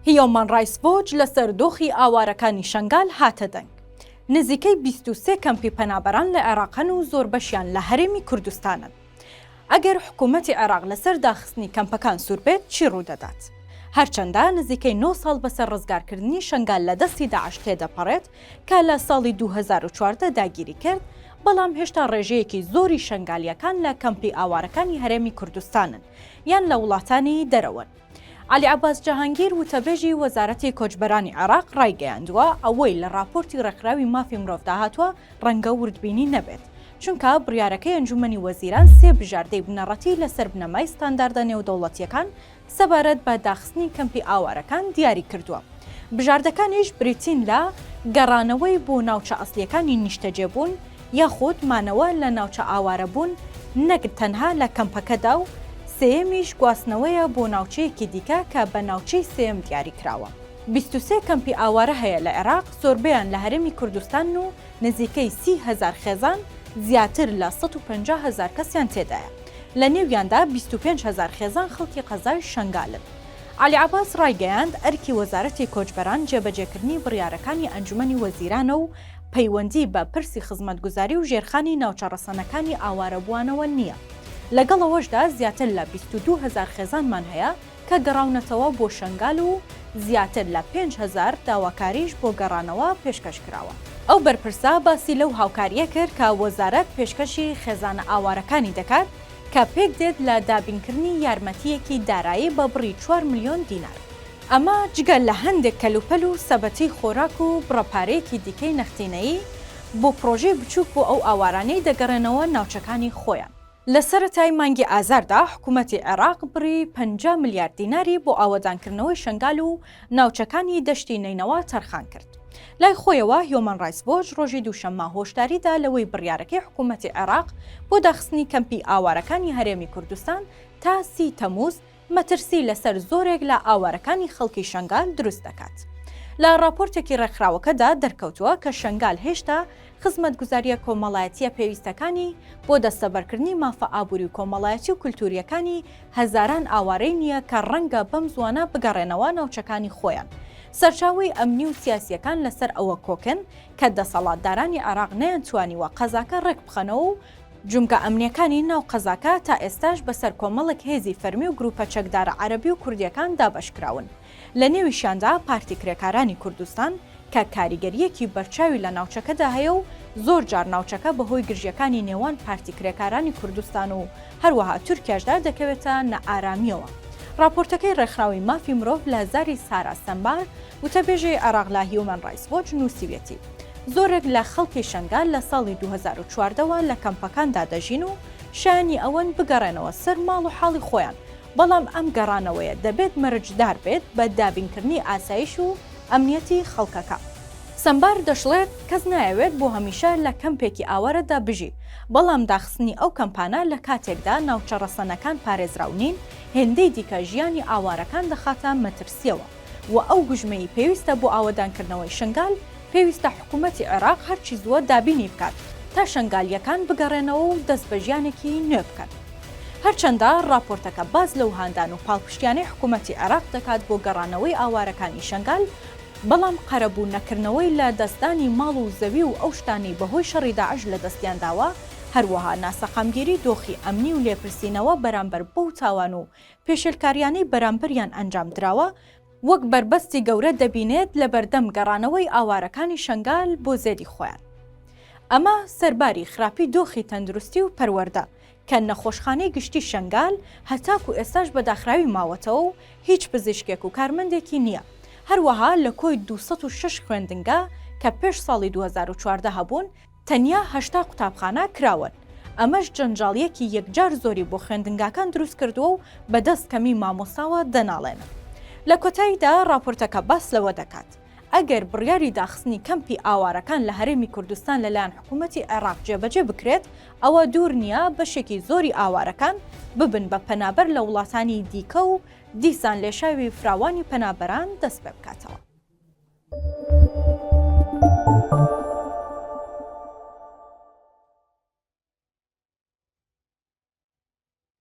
هیومان ڕایتس وۆچ لەسەر دۆخی ئاوارەکانی شەنگال هاتە دەنگ. نزیکەی 23 کەمپی پەنابەران لە عێراق هەن و زۆربەشیان لە هەرێمی کوردستانن. ئەگەر حکوومەتی عێراق لەسەر داخستنی کەمپەکان سوور بێت چی ڕوودەدات؟ هەرچەندە نزیکەی نۆ ساڵ بەسەر ڕزگارکردنی شەنگال لە دەستی داعش تێدەپەڕێت کە لە ساڵی 2014 داگیری کرد، بەڵام هێشتا ڕێژەیەکی زۆری شەنگالییەکان لە کەمپی ئاوارەکانی هەرێمی کوردستانن یان لە وڵاتانی دەرەوەن. عەلی عەباس جەهانگیر وتەبێژی وەزارەتی کۆچبەرانی عێراق ڕایگەیاندووە، ئەوەی لە ڕاپۆرتی ڕێکخراوی مافی مرۆڤدا هاتووە ڕەنگە وردبینی نەبێت، چونکە بڕیارەکەی ئەنجومەنی وەزیران سێ بژاردەی بنەڕەتی لەسەر بنەمای ستانداردە نێودەوڵەتییەکان سەبارەت بە داخستنی کەمپی ئاوارەکان دیاری کردووە. بژاردەکانیش بریتین لە گەڕانەوەی بۆ ناوچە ئەسڵییەکانی نیشتەجێبوون یاخود مانەوە لە ناوچە ئاوارەبوون نەک تەنها لە کەمپەکەدا و سێیەمیش گواستنەوەیە بۆ ناوچەیەکی دیکە کە بە ناوچەی سێیەم دیاری کراوە. 23 کەمپی ئاوارە هەیە لە عێراق، زۆربەیان لە هەرێمی کوردستانن و نزیکەی 30 هەزار خێزان زیاتر لە 150 هەزار کەسیان تێدایە. لە نێویاندا 25 هەزار خێزان خەڵکی قەزای شەنگالن. عەلی عەباس ڕایگەیاند، ئەرکی وەزارەتی کۆچبەران جێبەجێکردنی بڕیارەکانی ئەنجومەنی وەزیرانە و پەیوەندی بە پرسی خزمەتگوزاری و ژێرخانی ناوچە ڕەسەنەکانی ئاوارەبووانەوە نییە. لەگەڵ ئەوەشدا زیاتر لە 22 هەزار خێزانمان هەیە کە گەڕاونەتەوە بۆ شەنگال و زیاتر لە 5000 داواکاریش بۆ گەڕانەوە پێشکەش کراوە. ئەو بەرپرسە باسی لەو هاوکارییە کرد کە وەزارەت پێشکەشی خێزانە ئاوارەکانی دەکات کە پێکدێت لە دابینکردنی یارمەتییەکی دارایی بە بڕی چوار ملیۆن دینار. ئەمە جگە لە هەندێک کەلوپەل و سەبەتەی خۆراک و بڕە پارەیەکی دیکەی نەختینەیی بۆ پڕۆژەی بچووک بۆ ئەو ئاوارانەی دەگەڕێنەوە ناوچەکانی خۆیان. لە سەرەتای مانگی ئازاردا حکومەتی عێراق بڕی 50 ملیار دیناری بۆ ئاوەدانکردنەوەی شەنگال و ناوچەکانی دەشتی نەینەوا تەرخان کرد. لای خۆیەوە هیومان ڕایتس وۆچ ڕۆژی دووشەممە هۆشداری دا لەوەی بڕیارەکەی حکومەتی عێراق بۆ داخستنی کەمپی ئاوارەکانی هەرێمی کوردستان تا سی تەمووز مەترسی لەسەر زۆرێک لە ئاوارەکانی خەڵکی شەنگال دروست دەکات. لە ڕاپۆرتێکی ڕێکخراوەکەدا دەرکەوتووە کە شەنگال هێشتا خزمەتگوزارییە کۆمەڵایەتییە پێویستەکانی بۆ دەستەبەرکردنی مافە ئابووری و کۆمەڵایەتی و کولتوورییەکانی هەزاران ئاوارەی نییە کە ڕەنگە بەم زووانە بگەڕێنەوە ناوچەکانی خۆیان. سەرچاوەی ئەمنی و سیاسییەکان لەسەر ئەوە کۆکن کە دەسەڵاتدارانی عێراق نەیانتوانیوە قەزاکە ڕێکبخەنەوە و جومگە ئەمنییەکانی ناو قەزاکە تا ئێستاش بەسەر کۆمەڵێک هێزی فەرمی و گروپە چەکدارە عەرەبی و کوردییەکان دابەشکراون، لە نێویشیاندا پارتی کرێکارانی کوردستان کە کاریگەرییەکی بەرچاوی لە ناوچەکەدا هەیە و زۆر جار ناوچەکە بەهۆی گرژییەکانی نێوان پارتی کرێکارانی کوردستان و هەروەها تورکیاشدا دەکەوێتە نائارامییەوە. ڕاپۆرتەکەی ڕێکخراوی مافی مرۆڤ لە زاری سارا سەمبار، وتەبێژی عێراق لە هیومەن ڕایتس وۆچ نووسیویەتی، زۆرێک لە خەڵکی شەنگال لە ساڵی 2014 وە لە کەمپەکاندا دەژین و شایەنی ئەوەن بگەڕێنەوە سەر ماڵ و حاڵی خۆیان، بەڵام ئەم گەڕانەوەیە دەبێت مەرجدار بێت بە دابینکردنی ئاسایش و ئەمنیەتی خەڵکەکە. سەمبار دەشڵێت، کەس نایەوێت بۆ هەمیشە لە کەمپێکی ئاوارەدا بژی، بەڵام داخستنی ئەو کەمپانە لە کاتێکدا ناوچە ڕەسەنەکان پارێزراو نین، هێندەی دیکە ژیانی ئاوارەکان دەخاتە مەترسییەوە و ئەو گوژمەی پێویستە بۆ ئاوەدانکردنەوەی شنگال، پێویستە حکومەتی عێراق هەرچی زووە دابینی بکات تا شنگالییەکان بگەڕێنەوە و دەست بە ژیانێکی نوێ بکەن. هەرچەندە ڕاپۆرتەکە باس لەو هاندان و پاڵپشتیانەی حکومەتی عێراق دەکات بۆ گەڕانەوەی ئاوارەکانی شنگال، بەڵام قەرەبوو نەکردنەوەی لە دەستدانی ماڵ و زەوی و ئەو شتانەی بەهۆی شەڕی داعش لەدەستیان داوە، هەروەها ناسەقامگیری دۆخی ئەمنی و لێپرسینەوە بەرامبەر بەو تاوان و پێشێلکاریانەی بەرامبەریان ئەنجامدراوە، وەک بەربەستی گەورە دەبینێت لەبەردەم گەڕانەوەی ئاوارەکانی شەنگال بۆ زێدی خۆیان. ئەمە سەرباری خراپی دۆخی تەندروستی و پەروەردە، کە نەخۆشخانەی گشتی شەنگال هەتاکو ئێستاش بە داخراوی ماوەتەوە و هیچ پزیشکێک و کارمەندێکی نییە. هەروەها لە کۆی 206 خوێندنگا کە پێش ساڵی 2014 هەبوون، تەنیا 80 قوتابخانە کراوەن، ئەمەش جەنجاڵییەکی یەکجار زۆری بۆ خوێندنگاکان دروستکردووە و بەدەست کەمی مامۆستاوە دەناڵێنن. لە کۆتاییدا ڕاپۆرتەکە باس لەوە دەکات، ئەگەر بڕیاری داخستنی کەمپی ئاوارەکان لە هەرێمی کوردستان لەلایەن حکوومەتی عێراق جێبەجێ بکرێت، ئەوە دوور نییە بەشێکی زۆری ئاوارەکان ببن بە پەنابەر لە وڵاتانی دیکە و دیسان لێشاوی فراوانی پەنابەران دەستپێبکاتەوە.